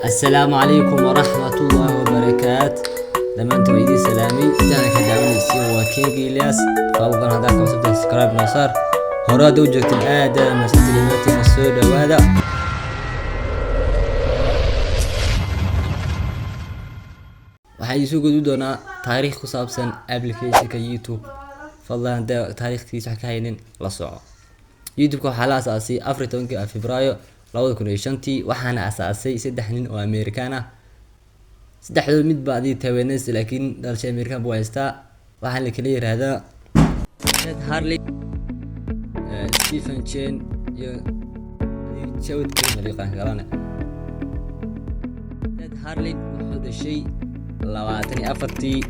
Assalaamu calaykum waraxmatullaahi wabarakaat. Dhammaantiin waa idiin salaamay. Channelka daawanaysiin waa King Ilyas. Fadlan haddaad ka cusubtahay, subscribe noo saar. Hore hadda u joogteen, aad aad mahadsantihiin dhammaantiin. Soo dhawaada. Waxaan idiin soo gudbi doonaa taariikh ku saabsan applicationka YouTube. Fadlan haddaa taariikhdiisa wax ka haynin, la soco. YouTube-ka waxaa la asaasay 14-kii Febraayo 2005-tii, waxaana asaasay saddex nin oo Amerikaan ah. Saddexdooda mid ba adiga Taiwanese, laakiin dhalasho Amerikaan buu haystaa. Waxaana la kala yiraahdaa Ted Harley, Stephen Chen iyo Jawed Karim la yaqaan kalana. Ted Harley wuxuu dhashay 24-tii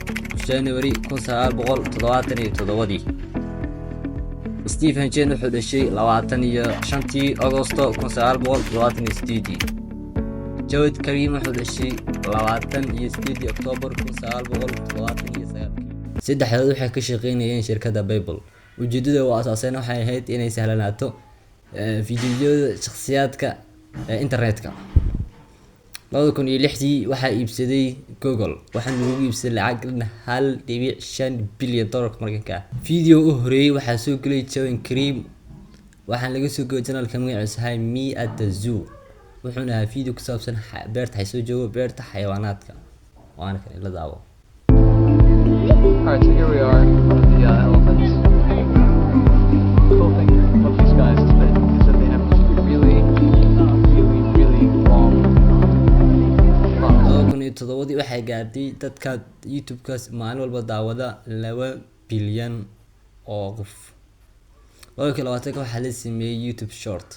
January 1977-dii. Stephen Chen wuxuu dhashay 25-tii Agosto 1978-dii. Jawed Karim wuxuu dhashay 28-dii Oktoobar 1979-kii. Saddexdood waxay ka shaqeynayeen shirkadda PayPal. Ujeedada uu asaaseen waxay ahayd inay sahlanaato fiidiyowyada shakhsiyaadka ee internetka. 2006-dii waxaa iibsaday Google, waxaana lagu iibsaday lacag dhan 1.5 bilyan doolarka Mareykanka ah. Video u horeeyay waxaa soo gelay Jawed Karim, waxaana laga soo gelay channelka magaciisu ahaa Me at the Zoo, wuxuuna ahaa video ku saabsan beerta soo joogo beerta xayawaanaadka. Waana kan, ila daawo. Alright, so here we are in front of the elephants. Cool thing about these guys is that they have just really, really, really long trunks. 2007-dii waxay gaartay dadka YouTube-kaas maalin walba daawada 2 bilyan oo qof. 2020-ka waxaa la sameeyey YouTube Short.